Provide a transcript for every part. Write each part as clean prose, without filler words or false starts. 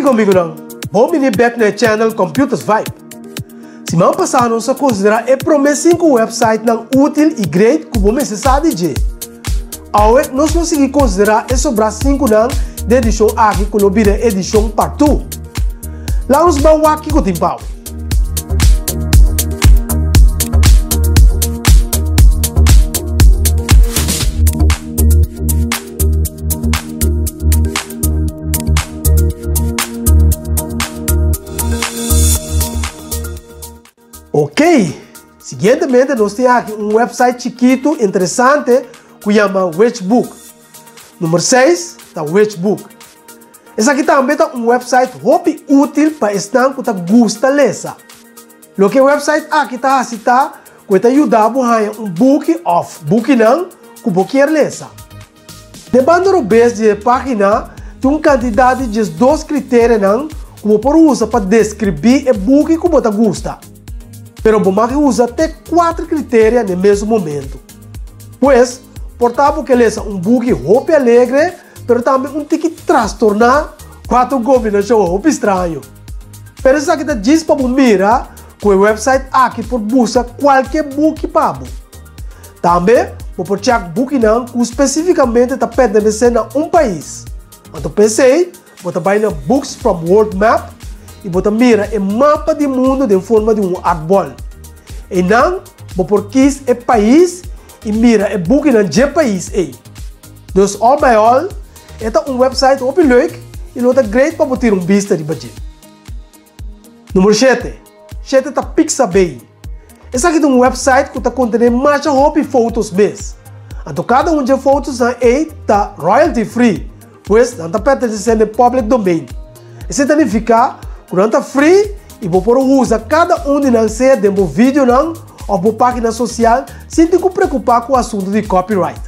Kiko amigunan, bon bini bek na e channel Computers Vibe. Siman pasá nos a konsiderá e promé sinku websitenan útil i great ku bo mester sa di dje. Awe nos lo sigui konsiderá e sobrá sinkunan den edishon aki ku lo bira e edishon part two. Laga nos ban wak kiko tin pa awe. Ok, siguientemente nos tin aki un website chikitu interesante ku yama Witchbook. Number 6 ta Witchbook. Esaki tambe ta un website hopi útil pa esnan ku ta gusta lesa. Loke e website aki ta hasi ta ku e ta yuda bo haña un buki òf bukinan ku bo kier lesa. Den banda robes di e página tin un kantidat di 12 kriterianan ku bo por usa pa deskribí e buki ku bo ta gusta. Pero bo mag usa te kuater kriteria n'e mesun momentu. Pues, por ta bo ke lesa un buki hopi alegre pero tambe un tiki trastorná, kua ta un kombinashon hopi straño. Pero esaki ta djis pa bo mira ku e website aki por buska kualke buki pa bo. Tambe bo por chèk bukinan ku spesífikamente ta pertenesé na un pais. Anto p'esei bo ta bai na Books from World Map i bo ta mira e mapa di mundu den forma di un aardbol. Einan bo por kis e pais i mira e bukinan dje pais ei. Dus all by all, e ta un website hopi leuk i lo ta great pa bo tira un bista riba dje. Numero shete, shete ta Pixabay. Esaki ta un website ku ta kontené masha hopi fotos mes. Anto kada un dje fotosnan ei ta royalty free, pues nan ta pertenesé na e public domain. Esei ta nifiká ku nan ta free i bo por usa kada un di nan sea den bo videonan òf bo página sosial sin tin ku preokupá ku asuntu di copyright.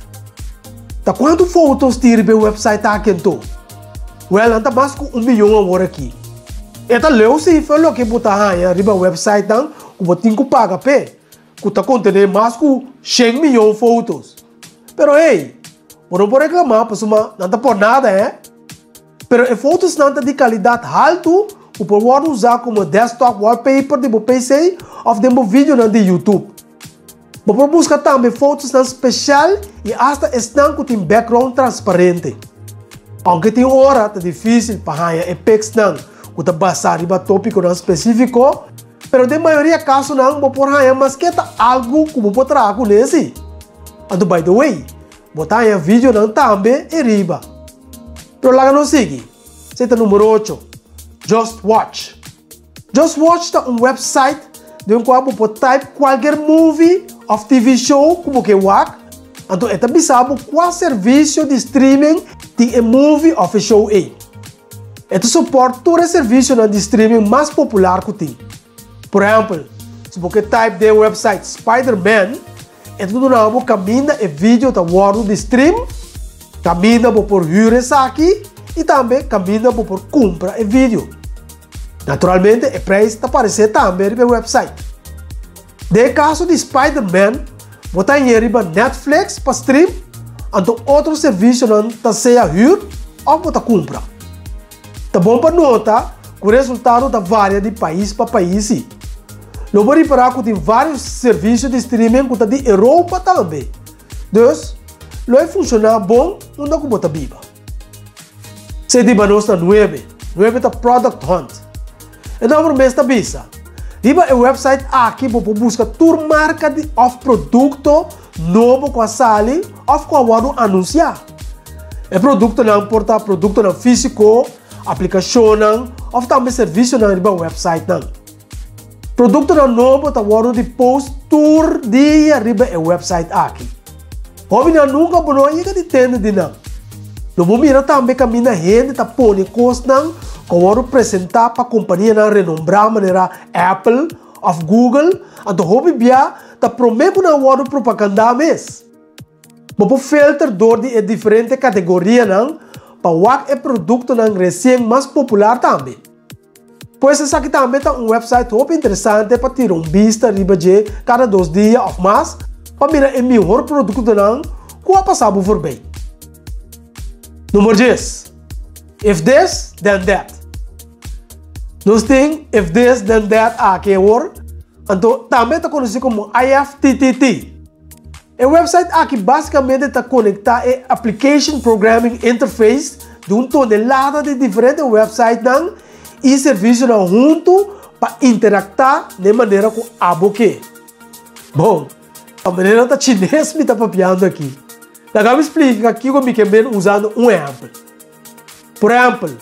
Ta kuantu fotos tin riba e website aki anto? Wèl, nan ta mas ku un miyon awor aki. E ta leu sifra loke bo ta haña riba websitenan ku bo tin ku paga p'e, ku ta kontené mas ku shen miyon fotos. Pero hey, bo no por reklamá pasobra nan ta por nada, hè? Pero e fotosnan ta di kalidat haltu ku por wòrdu usá komo desktop wallpaper di bo PC òf den bo videonan di YouTube. Bo por buska tambe fotosnan spesial i asta esnan ku tin background transparente. Ounke tin ora ta difísil pa haña e picsnan ku ta basá riba tópikonan spesífiko, pero den mayoria kasonan bo por haña maske ta algu ku bo por traha kuné sí. Anto by the way, bo ta haña videonan tambe eriba. Pero laga nos sigui. Esei ta numero ocho, Just Watch. Just Watch ta un website den kua bo por type kualker movie òf TV show ku bo ke wak, anto e ta bisa bo kua servisio di streaming tin e movie òf e show ei. E ta support tur e servisionan di streaming mas popular ku tin. Por ehèmpel, si bo ke type den e website Spider-Man, E ta duna bo kaminda e video ta wòrdu di stream, kaminda bo por hür esaki i tambe kaminda bo por kumpra e video. Naturalmente e preis ta paresé tambe riba e website. Den e kaso di Spider-Man bo ta hañ'é riba Netflix pa stream, anto otro servisionan ta sea hür òf bo ta kumpra. Ta bon pa nota ku resultado ta varia di pais pa pais i lo bo ripará ku tin vários servisio di streaming ku ta di Europa tambe. Dus, lo e funshoná bon unda ku bo ta biba. Esei di banos ta nuebe. Nuebe ta Product Hunt. E nòmber mes ta bisa. Riba e website aki bo por buska tur marka di òf produkto nobo ku a sali òf ku a wòrdu anunsiá. E produktonan por ta produktonan físiko, aplikashonnan òf tambe servisionan riba wèpsaitnan. Produktonan nobo ta wòrdu di post tur dia riba e wèpsait aki. Hóbennan nunka bo no a yega di tende di nan. Lo bo mira tambe kaminda hende ta pone kosnan ku a wòrdu presentá pa kompanianan renombrá manera Apple òf Google, anto hopi bia ta promé ku nan wòrdu propagandá mes. Bo por filter dor di e diferente kategorianan pa wak e produktonan resien mas popular tambe. Pues esaki tambe ta un website hopi interesante pa tira un bista riba dje kada dos dia òf mas pa mira e mihor produktonan ku a pasa bo forbei. Number dies, If this, then that. Nos tin If This Then That aki awor, anto tambe ta konosí komo IFTTT. E website aki básikamente ta konektá e Application Programming Interface di un tonelada di diferente websitenan i servisionan huntu pa interaktá na e manera ku abo ke. Bon, pa manera ta chines mi ta papiando aki. Laga mi splika kiko mi ke men usando un ehèmpel. Por ehèmpel,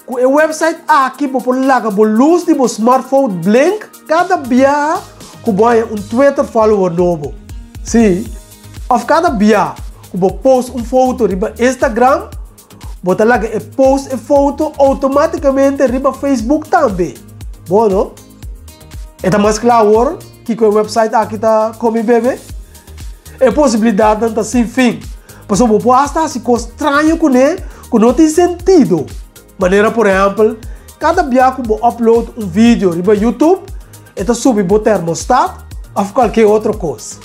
ku e website aki bo por laga bo lus di bo smartphone blink kada biaha ku bo haña un Twitter follower nobo. Sí, òf kada biaha ku bo post un foto riba Instagram, bo ta laga e post e foto outomátikamente riba Facebook tambe. Bo no? E ta mas kla awor kiko e website aki ta komi bebe? E posibilidatnan ta sin fin, pasobra bo por hasta hasi kos straño kuné ku no tin sentido. Manera por ehèmpel, kada bia ku bo upload un video riba YouTube, e ta subi bo termostat òf kualke otro kos.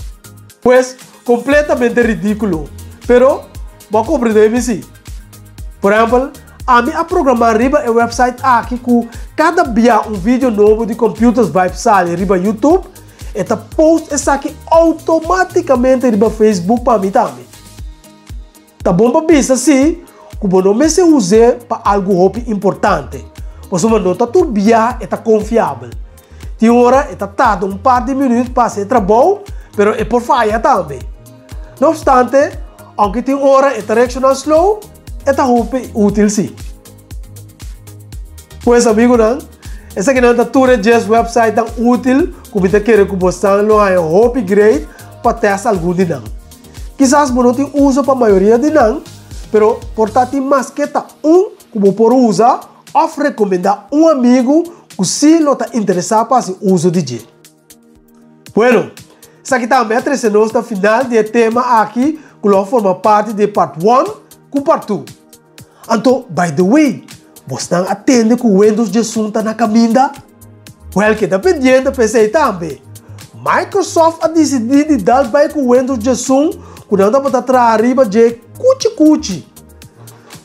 Pues, kompletamente ridíkulo, pero bo a komprendé mi si. Por ehèmpel, ami a programá riba e website aki ku kada bia un video nobo di Computers Vibe sali riba YouTube, e ta post esaki outomátikamente riba Facebook pa mi tambe. Ta bon pa bisa si ku bo no mester us'é pa algu hopi importante, pasobra no ta tur bia e ta konfiabel. Tin ora e ta tarda un par di minüt pa hasi e trabou, pero e por faya tambe. No opstante, ounke tin ora e ta reakshoná slow, e ta hopi útil sí. Pues amigunan, esakinan ta tur e djes websitenan útil ku mi ta kere ku bosan lo haña hopi great pa tèst algun di nan. Kisas bo no tin uso pa mayoria di nan, pero por ta tin maske ta un ku bo por usa òf rekomendá un amigu ku sí lo ta interesá pa hasi uso di dje. Bueno, esaki tambe a trese nos na final di e tema aki ku lo a forma parti di e part one ku part two. Anto, by the way, bosnan a tende ku Windows 11 ta na kaminda? Wèl, keda pendiente pa esei tambe. Microsoft a disidí di dal bai ku Windows 11 ku nan tabata traha riba dje kuchi kuchi.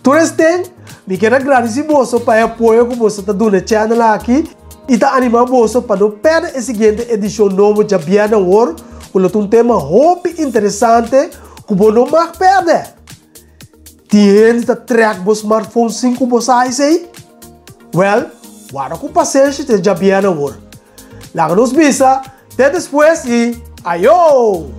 Tur esten, mi kier a gradisí boso pa e apoyo ku boso ta duna e channel aki i ta animá boso pa no pèrdè e siguiente edishon nobo djabièrnè awor ku lo ta un tema hopi interesante ku bo no mag pèrdè! Tin hende ta trèk bo smartphone sin ku bo sa esei? Wèl, warda ku pasenshi te djabièrnè awor. Laga nos bisa, te despues i ayo!